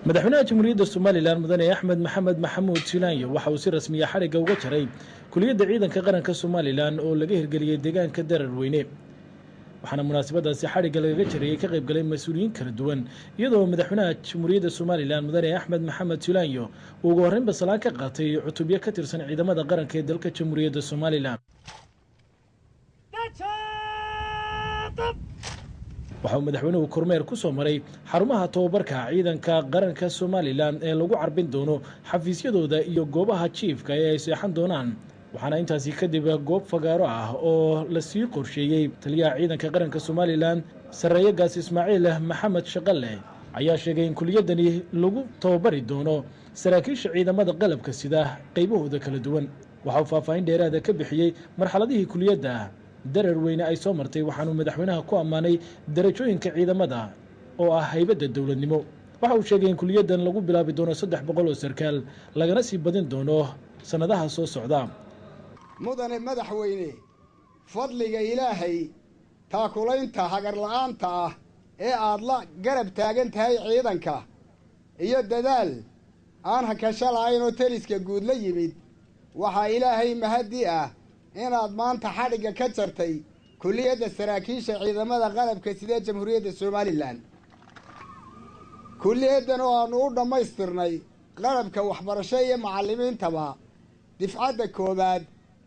Madaxweynaha Jamhuuriyadda Somalilan Mudane Axmed Maxamed Maxamuud Silaanyo waxa uu si rasmiya xadhigga uga jaray kuliyadda ciidanka qaranka Somalilan oo laga hirgeliyey deegaanka Dararweyne. Waxaana munaasabadaasi xadhigga lagaga jarayey ka qayb galay mas-uuliyiin kala duwan, iyadoo madaxweynaha Jamhuuriyadda Somalilan Mudane Axmed Maxamed Silaanyo uu ugu horreynba salaan ka qaatay cutubyo ka tirsan ciidamada qaranka ee dalka Jamhuuriyadda Somalilan. Waxa uu madaxweynuhu kormeer ku soo maray xarumaha tababarka ciidanka qaranka Somalilan ee lagu carbin doono xafiisyadooda iyo goobaha jiifka ee ay seexan doonaan. Waxaana intaasi kadib goob fagaaro ah oo lasii qorsheeyey taliyaha ciidanka qaranka Somalilan Sarreeye Gaas Ismaaciil Maxamed Shaqale ayaa sheegay in kuliyadani lagu tababari doono saraakiisha ciidamada qalabka sida qaybahooda kala duwan. Waxa uu faahfaahin dheeraada ka bixiyey marxaladihii kuliyadda Dararweyne ay soo martay, waxaanuu madaxweynaha ku ammaanay darajooyinka ciidamada oo ah haybadda dowladnimo. Waxa uu sheegay in kuliyaddan lagu bilaabi doono 300 oo sarkaal, lagana sii badin doono sannadaha soo socda. Mudane madaxweyne, fadliga Ilaahay, taakulaynta hagarla'aanta ah ee aad la garab taagan tahay ciidanka iyo dadaal aan hakasho lahayn oo taliska guud la yimid, waxaa Ilaahay mahaddi ah inaad maanta xadhigga ka jartay kulliyadda saraakiisha ciidamada qalabka sidee Jamhuuriyadda Somalilan. Kulliyaddan oo aanu u dhammaystirnay qalabka waxbarasho iyo macallimiintaba, difcadda koowaad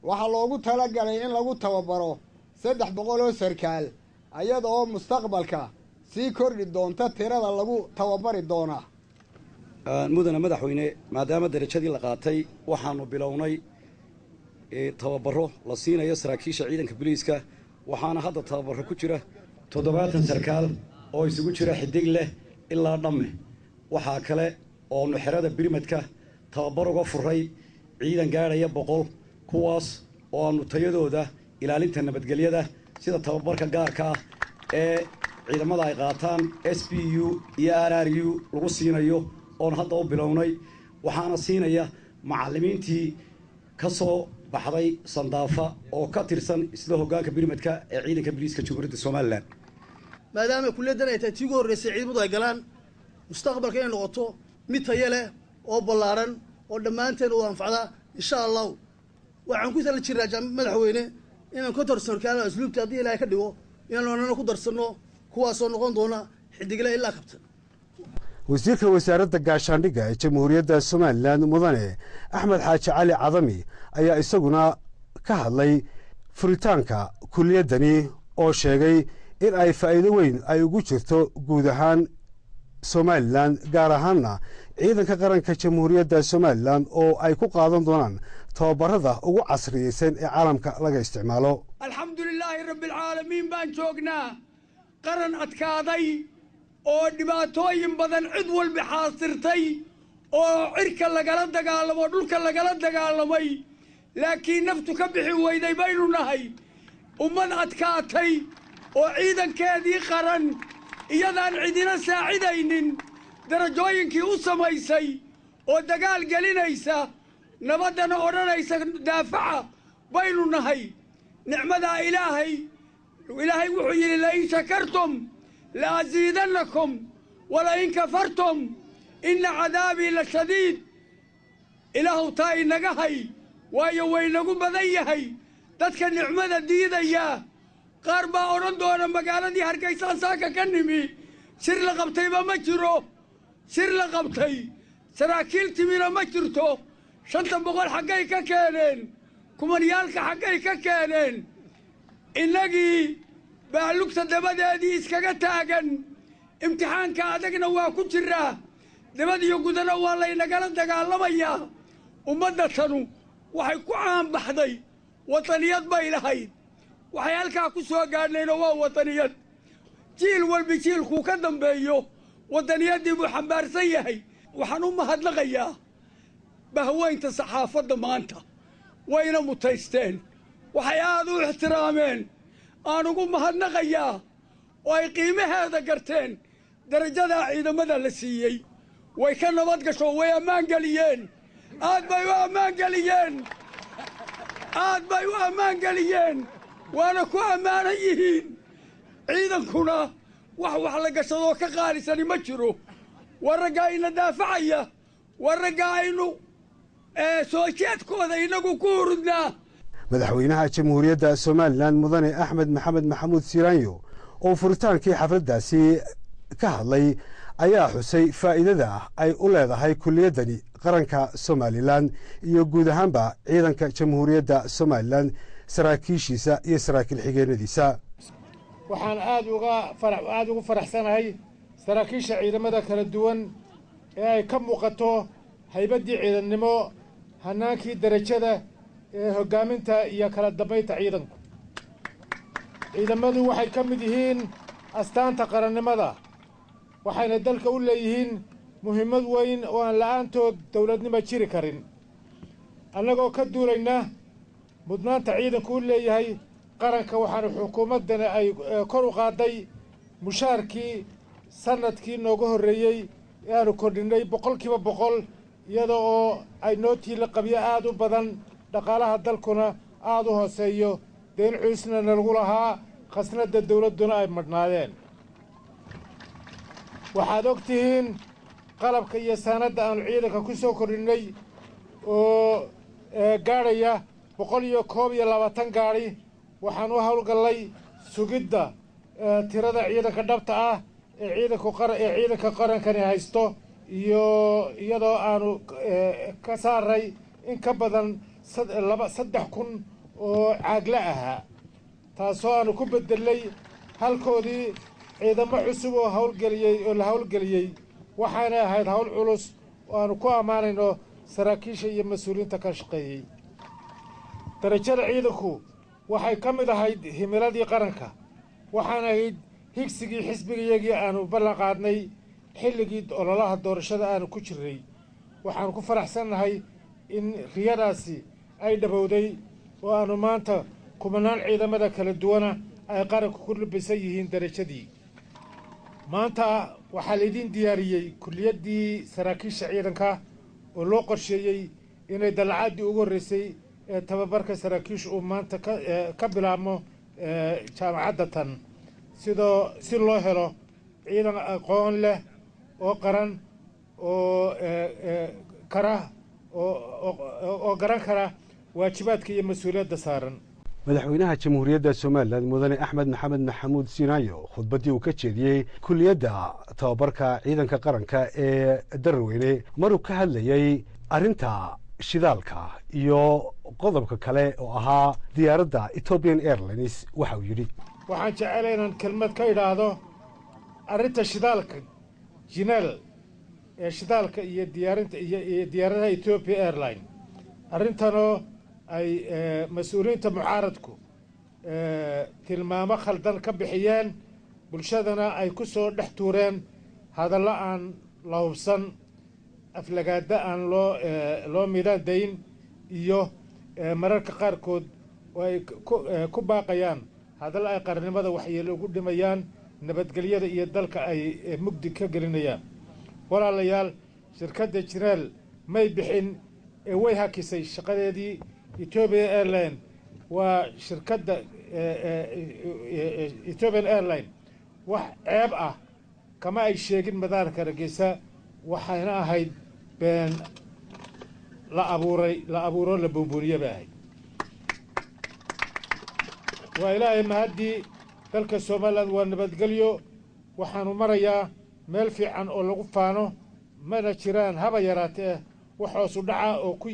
waxaa loogu talagalay in lagu tababaro 300 oo sarkaal, iyada oo mustaqbalka sii kordhi doonta tirada lagu tababari doonaa. Mudane madaxweyne, maadaama darajadii la qaatay, waxaanu bilownay tababaro la siinayo saraakiisha ciidanka booliiska. Waxaana hadda tababaro ku jira 70 sarkaal oo isugu jira xidig leh ilaa dhamme. Waxaa kale oonu xerada birmadka tababar uga furay ciidan gaadhaya 100, kuwaas oo aanu tayadooda ilaalinta nabadgelyada sida tababarka gaarka ah ee ciidamada ay qaataan S B U iyo R R U lagu siinayo oon hadda u bilownay. Waxaana siinaya macallimiintii ka soo baxday Sandaafa oo ka tirsan isla hoggaanka birmadka ee ciidanka booliiska Jamhuuriyadda Somalilan. Maadaama kuliyaddan ay tahay tii ugu horreysay ciidamadu ay galaan, mustaqbalka inay noqoto mid tayo leh oo ballaaran oo dhammaanteen u anfacda insha Allahu. Waxaan ku tala jirnaa, madaxweyne, inaan ka tarsankaano asluubta haddii Ilaahay ka dhigo, inaanu anana ku darsanno kuwaasoo noqon doona xidigle ilaa kabtan. Wasiirka wasaaradda gaashaandhigga ee Jamhuuriyadda Somalilan Mudane Axmed Xaaji Cali Cadami ayaa isaguna ka hadlay furitaanka kuliyaddani oo sheegay in ay faa'iido weyn ay ugu jirto guud ahaan Somalilan, gaar ahaanna ciidanka qaranka Jamhuuriyadda Somalilan oo ay ku qaadan doonaan tababarada ugu casriyeysan ee caalamka laga isticmaalo. Alxamdu lilaahi rabbi alcaalamiin baan joognaa. Qaran adkaaday oo dhibaatooyin badan cid walba xaasirtay oo cirka lagala dagaalamo, dhulka lagala dagaalamay, laakiin naftu ka bixi weyday baynu nahay. Ummad adkaatay oo ciidankeedii qaran iyadaan cidina saacidaynin darajooyinkii u samaysay oo dagaal gelinaysa, nabaddana odhanaysa daafaca baynu nahay. Nicmadaa Ilaahay, Ilaahay wuxuu yidhi: "Lain shakartum la asiidannakum walain kafartum inna cadaabii la shadiid." Ilaahuw taa inaga hay, waayo waynagu badan yahay dadka nicmada diidaya. Qaar baa odhan doona magaaladii Hargaysaan saaka ka nimi, shir la qabtayba ma jiro, shir la qabtay saraakiil timina ma jirto, 500 xaggay ka keeneen, kumanyaalka xaggay ka keeneen? Innagii baa lugta dabadeedii iskaga taagan. Imtixaanka adagna waa ku jiraa, dabad iyo gudana waa laynagala dagaalamayaa. Ummadda tanu waxay ku caanbaxday wadaniyad bay lahayd. Waxay halkaa ku soo gaadhnayno waa wadaniyad. Jiil walbi jiilkuu ka dambeeyo wadaniyaddii buu xambaarsan yahay. Waxaan u mahadnaqayaa bahweynta saxaafadda maanta, wayna mutaysteen. Waxay aad u ixtiraameen aan ugu mahadnaqayaa oo ay qiimaheeda garteen darajadaa ciidamada la siiyey. Way ka nabad gasho, way ammaan geliyeen, aad bay u ammaan geliyeen, aad bay u ammaan geliyeen, waana ku ammaanan yihiin. Ciidankuna wax la gashadoo ka qaalisani ma jiro. Waa raggaa ina daafacaya, waa raggaa aynu soo jeedkooda inagu ku hurudnaa. Madaxweynaha Jamhuuriyadda Somalilan, Mudane Axmed Maxamed Maxamuud Siiraanyo, oo furitaankii xafladdaasi ka hadlay ayaa xusay faa'iidada ay u leedahay kuliyaddani qaranka Somalilan iyo guud ahaanba ciidanka Jamhuuriyadda Somalilan, saraakiishiisa iyo saraakiil xigeenadiisa. Waxaan aad ugu faraxsanahay saraakiisha ciidamada kala duwan ee ay ka muuqato haybaddii ciidannimo, hannaankii derajada ee hoggaaminta iyo kala dambaynta ciidanku. Ciidamadu waxay ka mid yihiin astaanta qarannimada, waxayna dalka u leeyihiin muhiimad weyn oo aan la'aantood dowladnimo jiri karin. Annagoo ka duulayna mudnaanta ciidanku u leeyahay qaranka, waxaanu xukuumaddani ay kor u qaaday mushaarkii sanadkii nooga horreeyey ee aanu kordhinnay 100%, iyada oo ay noo tiila qabyo aad u badan, dhaqaalaha dalkuna aad u hooseeyo, deen cuusna nalagu lahaa, khasnadda dawladduna ay madhnaadeen. Waxaad og tihiin qalabka iyo saanadda aanu ciidanka ku soo kordhinnay oo gaadhaya 121 gaadhi. Waxaan u howlgallay sugidda tirada ciidanka dhabta ah ee ciidanka qarankani haysto, iyo iyadoo aanu ka saaray in ka badan 3000 oo caagla ahaa, taasoo aanu ku beddelnay halkoodii ciidamo cusub oo howlgeliyey oo la howlgeliyey. Waxaanay ahayd hawl culus oo aanu ku ammaanayno saraakiisha iyo mas-uuliyiinta ka shaqeeyey. Darajada ciidanku waxay ka mid ahayd himiladii qaranka, waxaana ahayd higsigii xisbigayagii aanu ballan qaadnay xilligii ololaha doorashada aanu ku jirnay. Waxaanu ku faraxsannahay in riyadaasi ay dhabowday oo aanu maanta kumanaan ciidamada kala duwana ay qaranku ku labisan yihiin darajadii. Maanta waxaa laydin diyaariyey kuliyaddii saraakiisha ciidanka oo loo qorsheeyey inay dallacaaddii ugu horreysay ee tababarka saraakiisha uu maanta ka bilaabmo jaamacadda tan, sidoo si loo helo ciidan aqoon leh oo qaran oo kara oo garan kara waajibaadka iyo mas-uuliyadda saaran. Madaxweynaha Jamhuuriyadda Somalilan, Mudane Axmed Maxamed Maxamuud Siinaayo, khudbaddii uu ka jeediyey kuliyadda tababarka ciidanka qaranka ee Dararweyne, maruu ka hadlayey arrinta shidaalka iyo qodobka kale oo ahaa diyaaradda Ethiopian Airlines, waxa uu yidhi: Waxaan jecela inaan kelmad ka idhaahdo arrinta shidaalka Jineel ee shidaalka iyo diyaarinta iyo diyaaradaha Ethiopia Airline, arrintanoo ay mas-uuliyiinta mucaaradku tilmaamo khaldan ka bixiyeen, bulshadana ay ku soo dhex tuureen hadallo aan la hubsan, aflagaada aan loo miidaan dayn, iyo mararka qaarkood oo ay ku baaqayaan hadallo ay qarannimada waxyeelo ugu dhimayaan, nabadgelyada iyo dalka ay mugdi ka gelinayaan. Walaalayaal, shirkadda Jineel may bixin ee way hakisay shaqadeedii. Ethiopian Airline waa shirkadda Ethiopian Airline wax ceeb ah kama ay sheegin madaarka Hargeysa, waxayna ahayd been la abuuray, la abuuro, la buunbuuniye bay ahayd. Waa Ilaahay mahaddii, dalka Somaliland waa nabadgelyo, waxaanu marayaa meel fiican oo lagu faano, mana jiraan haba yaraatee wax hoosu dhaca oo ku